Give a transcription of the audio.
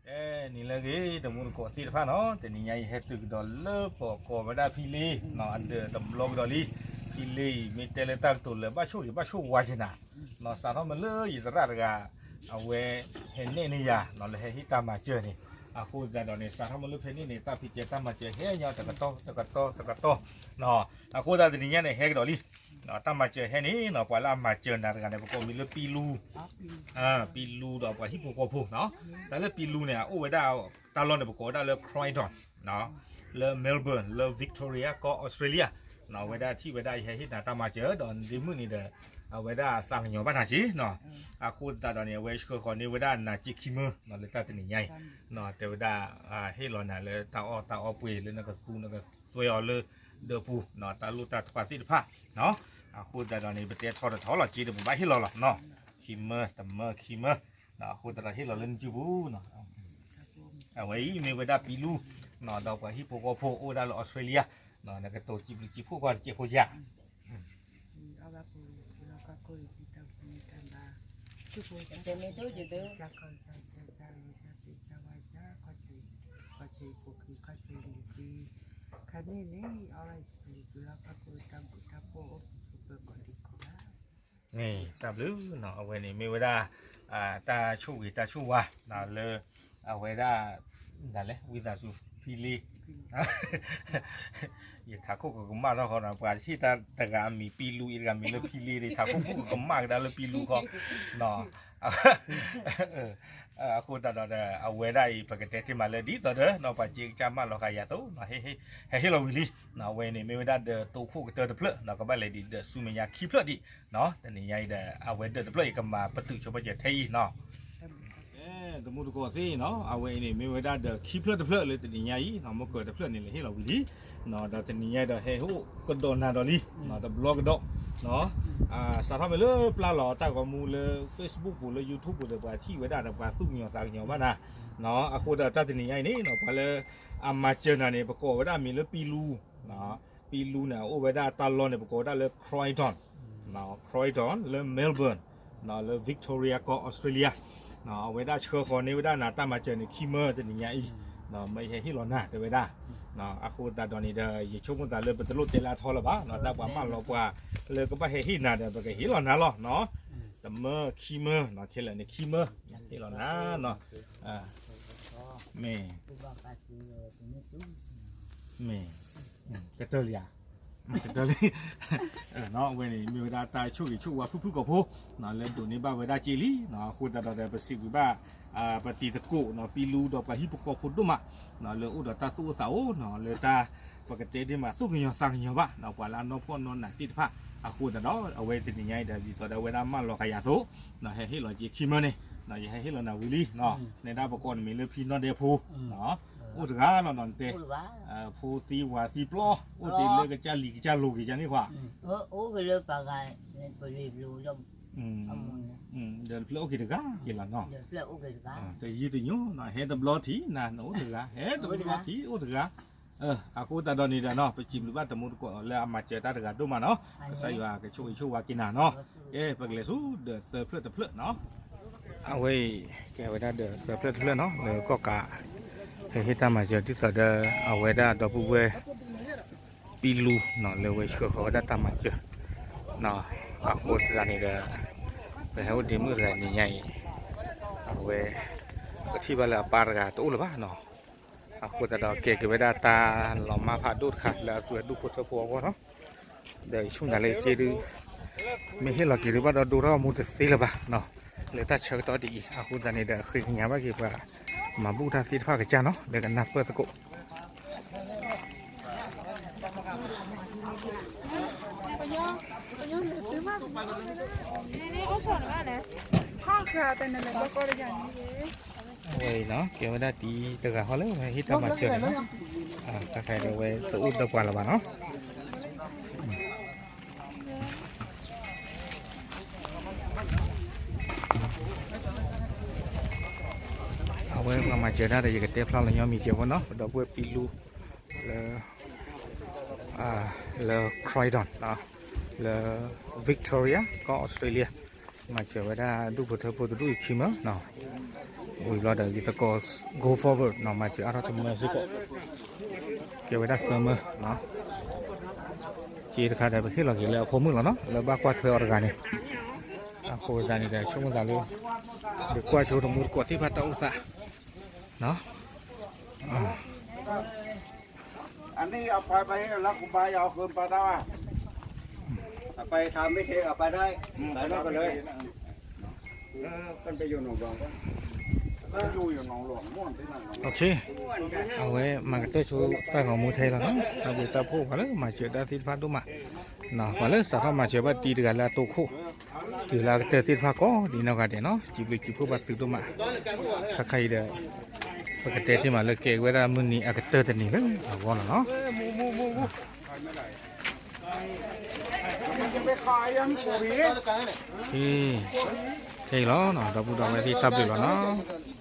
အဲ နံၤလၢအဂ့ၤ တမူတကိးသ့ၣ်တဖၣ်နီၤ, တနံၤညါအံၤဟဲတုၤကဒီးလၢပကိးဝဲဒၣ်ဖံလ့ နီၤ အဒၢးတဘျီကဒီးလံ. ဖံလ့အံၤ မ့ၢ်တဲလၢတၢ်ကတိၤလၢဘၣ်ဆိၣ်ဂ့ၤဘၣ်ဆိၣ်ဝါက့ၤနၤ, နီၤ စးထီၣ်မ့ၢ်လၢယသရၣ်တဂၤ အဝဲဟဲနဲၣ်န့ၢ်ယၤ နီၤ လၢဟဲဟ့ၣ်တၢ်မၤစၢၤန့ၣ်, အဃိသတးဒီးန့ၣ် စးထီၣ်မ့ၢ်လၢဖဲန့ၣ်န့ၣ် တၢ်ဖံးကဲတၢ်မၤစၢၤဟဲညီတကတီၢ် တကတီၢ် တကတီၢ်, နီၤ အဃိသတးတနံၤညါန့ၣ် ဟဲကဒီးလံ တၢ်မၤစၢၤဟဲန့ၣ်နီၤ, ပှၤလၢအမၤစၢၤနၤတဂၤန့ၣ် ပကိးမံၤလၢပံလူ, ပံလူဒီးပှၤဟံၣ်ဖိဃီဖိနီၤ, တၢ်လၢပံလူန့ၣ် အအိၣ်ဝဲဒၣ်တၢ်လီၢ်န့ၣ် ပကိးဝဲဒၣ်လၢ Croydon လၢ Melbourne လၢ Victoria ကီၢ် Australia နီၤ, အဝဲဒၣ်ထံၣ်ဝဲဒၣ်ယဟဲဟ့ၣ်နၤတၢ်မၤစၢၤ ဒီးဒ့မုၣ်န့ၣ်ဒီး အဝဲဒၣ်သးကညီၤဘၣ်နၤစ့ၢ်နီၤ, အဃိသတးဒီးန့ၣ် အဝဲဆှၢဃီၤန့ၢ်ဝဲဒၣ်နၤစ့ခံမၢနီၤ လၢတၢ်တနံၤညါအံၤ, တဲဝဲဒၣ် ဟ့ၣ်လီၤနၤလၢတၢ်အီၣ်တၢ်အီပှ့ၤလၢနကသူ နကသွဲအီၤလၢဒၢးပူၤနီၤ, တၢ်လိၣ်တၢ်ထွါသ့ၣ်တဖၣ်နီၤ, အဃိသတးဒီးန့ၣ် ပတဲထီတထီလီၤ စ့ဒီးပဘၣ်ဟ့ၣ်လီၤလီၤနီၤ, ခံမၢ တမၢ ခံမၢ, အဃိသတးဒီးဟ့ၣ်လီၤလၢနစုပူၤနီၤ, အဝဲအံၤမ့ၢ်ဝဲဒၣ်ပံလူနီၤ, ဒီးပှၤဟံၣ်ဖိဃီဖိအိၣ်ဝဲဒၣ်လၢ Australia နီၤ, နကတိၤစံးဘျုးစံးဖှိၣ်ကွၢ်တစဲးဖိယၤ မ့ၢ်တၢ်ဘျုးနီၤ, အဝဲန့ၣ်မ့ၢ်ဝဲဒၣ် တၢ်ဆိၣ်ဂ့ၤတၢ်ဆိၣ်ဝါ လၢ အဝဲဒၣ် ဒ်လဲၣ် ဝံသးစူၤ ဖံလ့ ယထးခိၣ်ကကမၣ်ထီၣ်ဃီနီၤ, ပှၤဟ့ၣ်တၢ်တဂၤအမံၤပံလူ အံၤတဂၤမံၤလၢဖံလ့ ထးခိၣ်ကကမၣ်ကဒါလၢပံလူဃီနီၤ, အဃိသတးဒီး အဝဲဒၣ်အံၤ ပကတဲတ့ၢ်မးလၢဒ်သိးဒီး ပှၤစ့ကစၢ်မၢလီၤဃာ်ယၤအသိး ဟဲဟ့ၣ်လီၤဝံၤလံ, အဝဲန့ၣ်မ့ၢ်ဝဲဒၣ်ဒီးတိခိၣ်ကတၢၢ်တဖျၢၣ်နီၤ, ကဘၣ်လဲၤဒံးဒီးဆူမဲာ်ညါခံဖျၢၣ်ဒံးနီၤ, တနံၤညါအံၤဒီး အဝဲဒီးတဖျၢၣ်အံၤကမၤပတုာ်ဆိပာ်စၢၤထဲအံၤနီၤ အဲတမူတကိးသ့ၣ်နီၤ, အဝဲအံၤန့ၣ် မ့ၢ်ဝဲဒၣ်ဒီးခံဖျၢၣ်တဖျၢၣ်လၢတနံၤညါအံၤနီၤ, မ့ၢ်ကၢၤတဖျၢၣ်န့ၣ် လဲၤဟ့ၣ်လီၤဝံၤလံ, ဒီးတနံၤညါအံၤဒီးဟဲဟ့ၣ်ကဒီးနၤဒီးလံ, တဘျီကဒီး, စးထီၣ်မ့ၢ်လၢပျၢ်လီၤတၢ်ဂီၤမူလၢ Facebook ပူၤ လၢ YouTube ပူၤဒီး ပှၤထံၣ်ဝဲဒၣ်ဒီး ပှၤသူၣ်ကညီၤသးကညီၤဘၣ်နၤ, အဃိဒီးတၢ်တနံၤညါအံၤန့ၣ်နီၤ, ပှၤလၢအမၤစၢၤနၤန့ၣ် ပကိးဝဲဒၣ်မံၤလၢပံလူ ပံလူန့ၣ် အအိၣ်ဝဲဒၣ်တၢ်လီၢ်န့ၣ် ပကိးဝဲဒၣ်လၢ Croydon, Croydon လၢ Melbourne လၢ Victoria ကီၢ် Australia, အဝဲဒၣ်ဆှၢဃီၤန့ၢ်ဝဲဒၣ်နၤတၢ်မၤစၢၤန့ၣ် ခံမၢတနံၤညါအံၤ, မ့ၢ်ယဟဲဟ့ၣ်လီၤနၤတဲဝဲဒၣ်, အဃိသတးဒီးန့ၣ်ဒီး ယဆိကမိၣ်သးလၢပတလိၣ်တဲလၢအထီလၢၤဘၣ်နီၤ, တၢ်ပှၤမၢလီၤပှၤလၢကဘၣ်ဟဲဟ့ၣ်နၤဒီး ပကဟ့ၣ်လီၤနၤလီၤနီၤ, တမၢခံမၢနီၤ, ခဲလၢာ်န့ၣ်ခံမၢ, ဟ့ၣ်လီၤနၤနီၤ, မ့ၢ် မ့ၢ် ကတၢၢ်လံဧါ, ကတၢၢ်လံ, အဝဲန့ၣ် မ့ၢ်ဝဲဒၣ်တၢ်ဆိၣ်ဂ့ၤဆိၣ်ဝါဖုၣ်ဖုၣ်ကိာ်ဖိ လၢဒိးန့ၢ်ဘၣ်ဝဲဒၣ်စ့လံ, အဃိသတးဒီး ပစံးဘျုးဘၣ် ပတံၤသကိးနီၤ, ပံလူဒီးပှၤဟံၣ်ဖိဃီဖိဒိၣ်မး လၢအိၣ်ဒီးတၢ်သူၣ်အိၣ်သးအိၣ်နီၤ, လၢတၢ် ပကတဲဒ်မး သူၣ်ကညီၤသးကညီၤဘၣ်နီၤ, ပှၤလၢအနီၢ်ဖှီၣ်နီၢ်နးသ့ၣ်တဖၣ်, အဃိသတးဒီး အဝဲတနံၤညါအံၤဒီး ဒ်သိးဒီးအဝဲဒၣ်မၢလီၤဃာ်ယၤအသိး, ဟဲဟ့ၣ်လီၤက့ခံမၢန့ၣ်, ယဟဲဟ့ၣ်လီၤနၤဝံၤလံ, နဲဒၣ်ပကိးနမံၤလၢဖံနီၢ်ဒဲဖိ, အိၣ်တဂၤလီၤနီၤ, နတဲ ဖိသံဝၤသံပျီ အိၣ်တ့ၢ်လၢကစၢ်လံၤကစၢ်လိၤက့ၤယၤန့ၣ်ခွါ, အိၣ်က့ၤလၢပှၤဂၤ ပလ့ၤဘျိးလီၤ, ဒီးတဖျၢၣ်အိၣ်က့ၤတဂၤက့ၤလီၤနီၤ, တယံာ်တညီနီၤ, ဟဲတဘျီထံးနၤ နအိၣ်တဂၤ, ဟဲတဘျီထံးအိၣ်တဂၤ, အဃိသတးဒီးန့ၣ်ဒီးနီၤ, ပစံးဘျုးဘၣ်တမူတကိးလၢအမၤစၢၤတၢ်တဂၤဒိၣ်မးနီၤ, ကစၢ်ယွၤကဆိၣ်ဂ့ၤဆိၣ်ဝါက့ၤနၤနီၤ, ကဲ ပကလဲၤဆူဒီးသၢဖျၢၣ်တဖျၢၣ်နီၤ, အဝဲအံၤ ကဲဝဲဒၣ်ဒီးသၢဖျၢၣ်တဖျၢၣ်နီၤ, လၢကီၢ်ကး ဟဲဟ့ၣ်တၢ်မၤစၢၤဒ်သိးဒီး အဝဲဒၣ်ဒီပုၢ်ဝဲၢ် ပံလူနီၤ, လၢဝဲဆှၢဃီၤဝဲဒၣ်တၢ်မၤစၢၤ, အဃိသတးန့ၣ်ဒီး ပဟဲအိၣ်ဒ့မုၣ်တဂၤနံၤညါအံၤ, အဝဲ ပထံၣ်ဘၣ်လၢအပၢ်တဂၤတအိၣ်လၢၤဘၣ်နီၤ, အဃိသတးဒီးကဲက့ၤဝဲဒၣ်တၢ်လီၤမၢ်ဖးဒိၣ်တခါလၢအသူၣ်ဒူၣ်ဖိထၢဖိအဂီၢ်နီၤ, ဒီးယဆိကမိၣ်သးလၢယစ့ဒုး မ့ၢ်ဟ့ၣ်လီၤက့ၤဒုးဘၣ်ဒီးဒိတၢ်ဂီၤမူတသ့လၢၤဘၣ်နီၤ, လၢတၢ်ဆၢကတီၢ်ဒ်အံၤ, အဃိသတးန့ၣ်ဒီး ဃ့ကညးဘၣ်က့ၤပှၤ မၤဘူၣ်တၢ်သ့ၣ်တဖၣ်ကစၢ်နီၤ, လၢကနၢ်ပၢၢ်သကိး အဝဲအံၤနီၤ, ကဲဝဲဒၣ်တံၤတဂၤဃီလၢဝဲဟ့ၣ်တၢ်မၤစၢၤန့ၣ်နီၤ, တၢ်ခါအံၤဒီးဝဲတအိၣ်ဒီးပှၤလၢၤဘၣ်နီၤ, အဝဲပှၤမၤစၢၤတၢ်ဒီး ယကတဲဖျါလီၤညီမံၤစဲးဖိနီၤ, ပဒီပုၢ်ဝဲၢ်ပံလူ လၢ လၢ Croydon လၢ Victoria ကီၢ် Australia မၤစၢၤဝဲဒၣ်ဒူၣ်ဖိထၢဖိတဒူၣ်အံၤခံမၢနီၤ, ဝံၤဘျီဒီး ယသကိး go forward နီၤ မၤစၢၤအါထီၣ်တမၢစ့ၢ်ကီး, ကဲဝဲဒၣ်သၢမၢနီၤ, စ့တခါဒီး ပဟ့ၣ်လီၤက့ၤလၢအဖိမုၣ်လီၤနီၤ လၢဘၣ်ကွၢ်ထွဲအီၤတဂၤန့ၣ်, အဃိသတးန့ၣ်ဒီး ဆိကမိၣ်သးလၢ ဒုးကွၢ်ဆိတမူတကိးသ့ၣ်တဖၣ်တၢ်အိၣ်သးနီၤ. အန့ၣ်အပှၤပဟ့ၣ်လၢကဘါယၤအဃိပာ်တၢ်ဘၣ်, အပှၤထါမ့ၢ်ထဲအပှၤဒၣ်, အဝဲမၤကတၢၢ်ဆိတၢ်ဂီၤမူထဲလီၤနီၤ, တၢ်ဘျုးတၢ်ဖှိၣ်ပှၤလၢမၤစၢၤတၢ်သ့ၣ်တဖၣ်ဒိၣ်မး, ပှၤလၢစးထီၣ်မၤစၢၤဘၣ်တံၤတဂၤလၢအတိခိၣ်, တုၤလၢအကတၢၢ်သ့ၣ်တဖၣ်ကိးဒ်နီၢ်ဂၤဒဲးနီၤ, စံးဘျုးစံးဖှိၣ်ဘၣ်သုဒိၣ်မး, ခါခါအံၤဒီး ပကတဲတ့ၢ်မးလၢကဲဝဲဒၣ်မုၢ်နံၤအကတၢၢ်တနံၤလၢအဂီၢ်လီၤနီၤ. ခဲအံၤလီၤ ဒီပုၢ်ဒီဝဲၢ်သ့ၣ်တၢ်ဘျုးလီၤနီၤ.